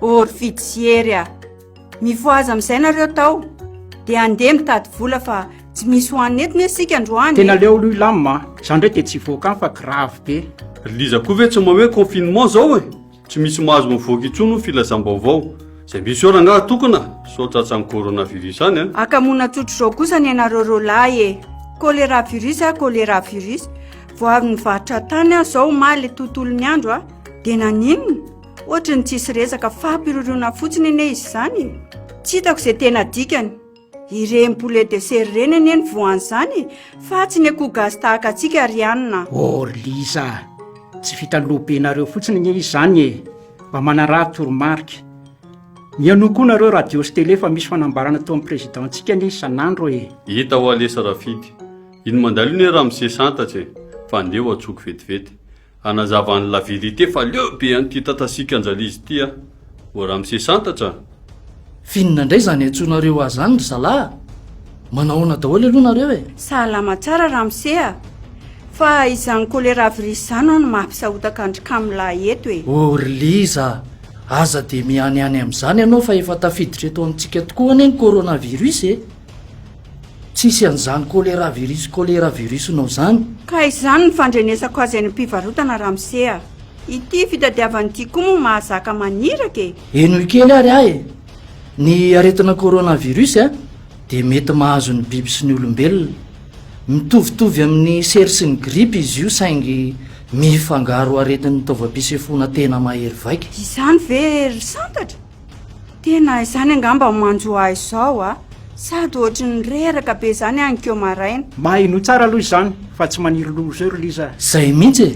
Ô ry Fidy sy Hery a! Mifohaza amin'izay nareo tao dia andeha mitady vola fa tsy misy hohanina eto ne isika androany Tena leo aloha i Lam a! Za ndray dia tsy hivoaka any fa grave be. Ry Liza koa ve tsy maha hoe confinement zao e? Tsy misy mahazo mivoaka intsony hoy filazam-baovao. Izay misy eo rangaha tokona sao tratran'ny coronavirus any an! Hakamoana tsotr'izao kosa ny anareo roa lahy e! Choléra virus a, choléra virus. Vao avy nivarotra tany aho izao omaly tontolon'ny andro a, dia naninona? Ohatry ny tsisy resaka fampiroroana fotsiny anie izy izany e! Tsy hitako izay tena dikany. Ireny poulet de serre ireny anie no voan'izany e! Fa tsy ny akoho gasy tahaka antsika ry anona a! Oh ry Liza a! Tsy vitan'ny lohabenareo fotsiny anie izy izany e! Mba manaraha toromarika. Mihainoa koa nareo radio sy télé fa misy fanambarana ataon'ny président-ntsika anie isan'andro e! Hita hoa lesy Rafidy. Iny mandalo iny ramose santatra e! Fa andeha ho antsoiko vetivety. Hanazava an'i la vérité fa leo be an'ity tatasiaka anjalizy ity aho. O ramose santatra a! F'inona indray izany antsoinareo ahy izany ry zalahy a? Manahoana daholo aloha nareo e? Salama tsara ramose a! Fa izany choléra virus izany hono mampisahotaka an-dry Kamla eto e! O ry Liza a! Aza dia mihanihany amin'izany ianao fa efa tafiditra eto amintsika tokoa anie ny coronavirus e! Tsisy an'izany choléra virus choléra virus-nao izany. Ka izany ny fandrenesako azy any am-pivarotana ramose a! Ity fitadiavana ity koa moa mahazaka maniraka e! Henoy kely ary aho e! Ny aretina coronavirus a, dia mety mahazo ny biby sy ny olombelona. Mitovitovy amin'ny sery sy ny gripa izy io saingy mifangaro aretin'ny taovam-pisefoana tena mahery vaika. Izany ve ry santatra? Tena izany angamba no manjo ahy izao a! Sady ohatry ny reraka be izany aho nikeo maraina. Mahenoa tsara aloha izany fa tsy maniry loza eo ry Liza a! Izay mihitsy e!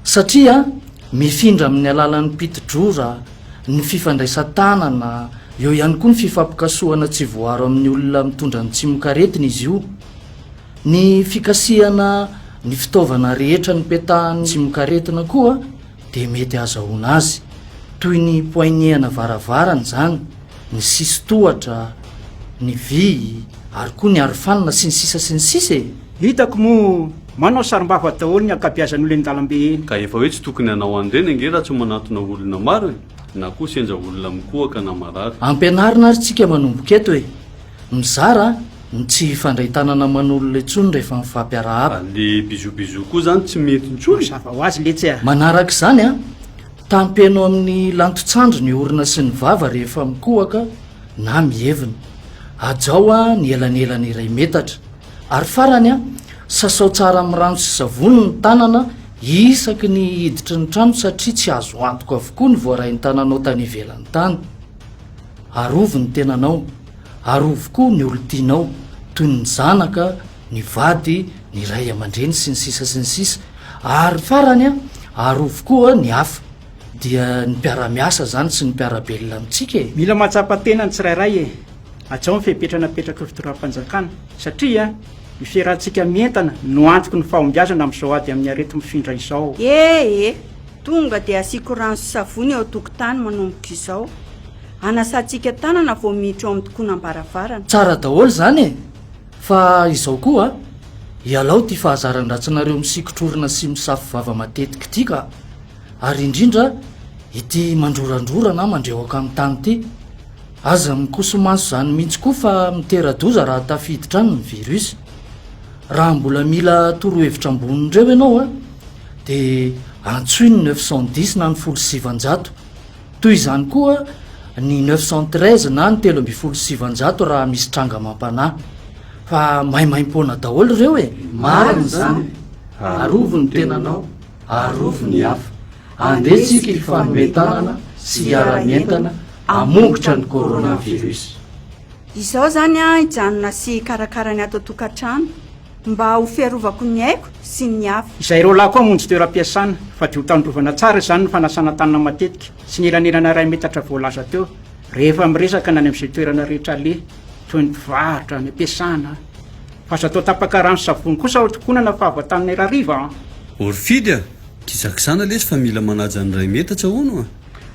Satria mifindra amin'ny alalan'ny piti-drora, ny fifandraisan-tanana, eo ihany koa ny fifampikasohana tsy voaaro amin'ny olona mitondra ny tsimokaretina izy io. Ny fikasihana ny fitaovana rehetra nipetahan'ny tsimokaretina koa dia mety ahazahoana azy, toy ny poignée-na varavarana izany, ny sisin-tohatra, ny vy, ary koa ny arofanina, sy ny sisa sy ny sisa e! Hitako moa manao sarim-bava daholo ny ankabeazan'ny olona eny an-dalambe eny. Ka efa hoe tsy tokony hanao an'ireny ange raha tsy manantona olona maro e! Na koa sendra olona mikohaka na marary. Ampianarina ary tsika manomboka eto e! Mizara ny tsy hifandray tanana aman'olona intsony rehefa mifampiarahaba. Le bisous bisous koa zany tsy mety intsony? Mazava ho azy letsy a! Manaraka izany a, tampeno amin'ny lanton-tsandry ny orona sy ny vava rehefa mikohaka na mihevina. Hajao a ny elanelana iray metatra. Ary farany a, sasao tsara amin'ny rano sy savony ny tanana isaky ny hiditry ny trano satria tsy azo antoka avokoa ny voarain'ny tananao tany ivelany tany. Arovy ny tenanao, arovy koa ny olon-tianao, toy ny zanaka, ny vady, ny ray aman-dreny, sy ny sisa sy ny sisa Ary farany, arovy koa ny hafa, dia ny mpiara-miasa izany sy ny mpiara-belona amintsika e! Mila mahatsapa tena ny tsirairay e! Hajao ny fepetra napetraky ny fitondram-panjakana, satria ny fiarahantsika mientana no antoky ny fahombiazana amin'izao ady amin'ny areti-mifindra izao. E e! Tonga dia asiako rano sy savony eo an-tokotany manomboka izao. Anasantsika tanana vao miditra ao amin'ny tokonam-baravarana. Tsara daholo izany e! Fa izao koa a! Ialao ity fahazaran-dratsinareo misikotr'orona sy misafo vava matetika ity ka! Ary indrindra ity mandrorandrora na mandrehoka amin'ny tany ity. Aza mikoso-maso izany mihitsy koa fa mitera-doza raha tafiditra any ny virus. Raha mbola mila torohevitra ambonin'ireo ianao a! dia antsoy ny 910 na ny 910. Toy izany koa ny 913 na ny 913 raha misy tranga mampanahy. Fa maimaimpoana daholo ireo e! Marina izany! Arovy ny tenanao, arovy ny hafa. Andeha tsika hifanome tanana sy hiara-mientana hamongotra ny coronavirus. Izao izany aho hijanona sy hikarakara ny ato an-tokantrano. Mba ho fiarovako ny aiko sy ny hafa. Izay roalahy koa hamonjy toeram-piasana, fa dia ho tandrovana tsara izany ny fanasana tanana matetika sy ny elanelana iray metatra voalaza teo. Rehefa miresaka na any amin'izay toerana rehetra aleha, toy ny mpivarotra, any am-piasana. Fa aza atao tapaka rano sy savony kosa ao tokonana fa vatanina hariva an! Orfidy a! Kizakizana lesy fa mila manaja ny iray metatra hono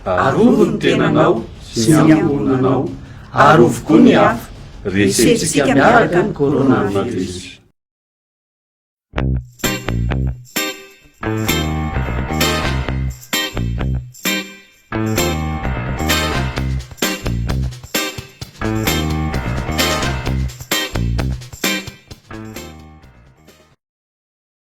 a! Arovy ny tenanao sy ny ankohonanao, arovy koa ny hafa. Resentsika miaraka ny coronavirus.